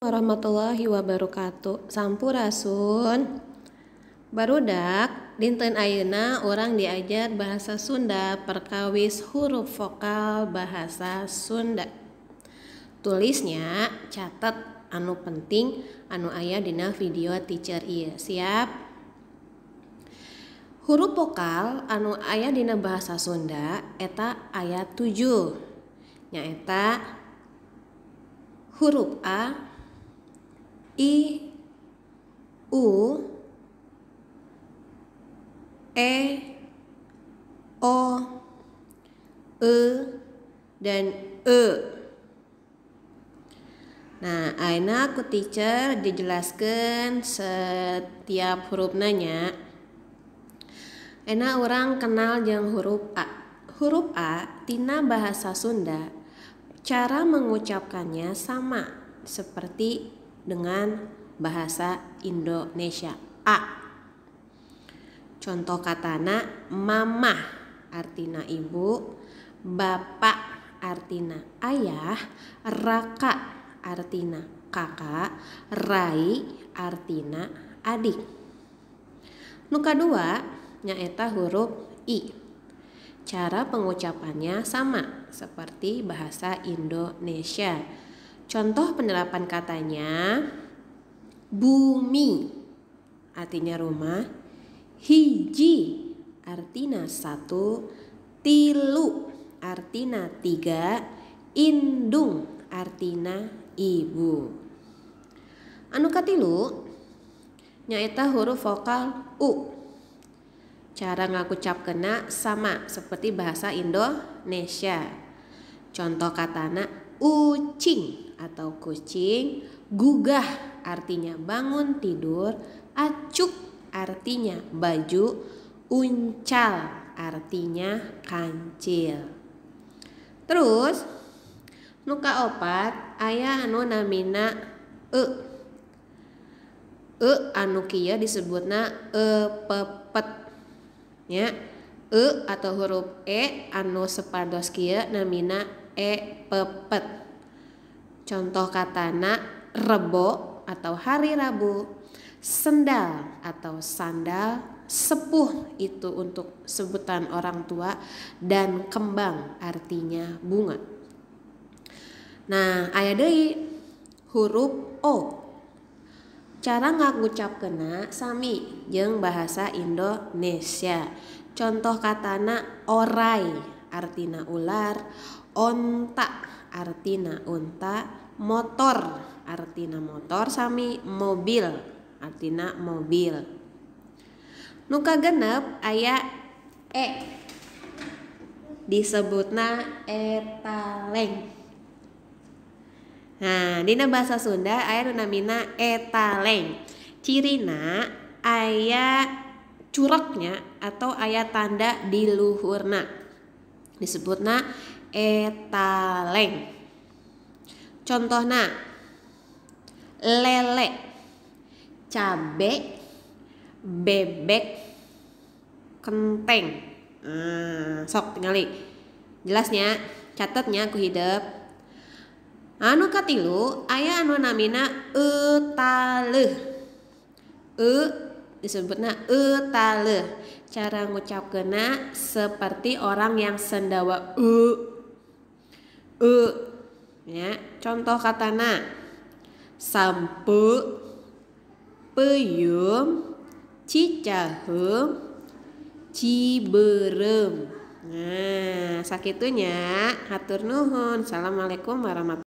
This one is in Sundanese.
Warahmatullahi wabarakatuh. Sampurasun. Barudak, dinten ayeuna urang diajar bahasa Sunda perkawis huruf vokal bahasa Sunda. Tulisnya catat anu penting anu aya dina video teacher ieu. Siap? Huruf vokal anu aya dina bahasa Sunda eta aya 7. Nyaeta huruf A, I, U, E, O, E, dan E. Nah, ayeuna ku teacher dijelaskan setiap hurufna nya. Ayeuna urang kenal jeung huruf A. Huruf A tina bahasa Sunda, cara mengucapkannya sama seperti dengan bahasa Indonesia. A. Contoh katana mamah artina ibu, bapak artina ayah, raka artina kakak, rai artina adik. Nu kadua nyaeta huruf I. Cara pengucapannya sama seperti bahasa Indonesia. Contoh penerapan katanya bumi artinya rumah, hiji artinya satu, tilu artinya tiga, indung artinya ibu. Anu katilu nyaeta huruf vokal U. Cara ngagucapkeunna sama seperti bahasa Indonesia. Contoh katana ucing atau kucing, gugah artinya bangun tidur, acuk artinya baju, uncal artinya kancil. Terus nu kaopat aya anu namina e. E anu kieu disebutna e pepet nya. E atau huruf E anu sepados kieu namina e pepet. Contoh katana rebo atau hari Rabu, sendal atau sandal, sepuh itu untuk sebutan orang tua, dan kembang artinya bunga. Nah, aya deui huruf O. Cara ngagucapkeunna sami jeung bahasa Indonesia. Contoh katana orai artina ular, onta artina unta, motor artina motor sami mobil artina mobil. Nu kagenep aya E disebutna etaleng. Nah, dina bahasa Sunda aya nu namina etaleng. Cirina aya cureknya atau aya tanda di luhurna. Disebutna etaleng. Contohna lele, cabe, bebek, kenteng. Sok tingali. Jelasnya, catetnya ku hidep. Anu katilu aya anu namina etaleuh. E disebutna etaleuh. Cara ngucapkeunna seperti orang yang sendawa e. E ya, contoh katana sampe, peuyeum, cicaheum, ciberem. Nah, sakitunya. Hatur nuhun. Assalamualaikum warahmatullahi.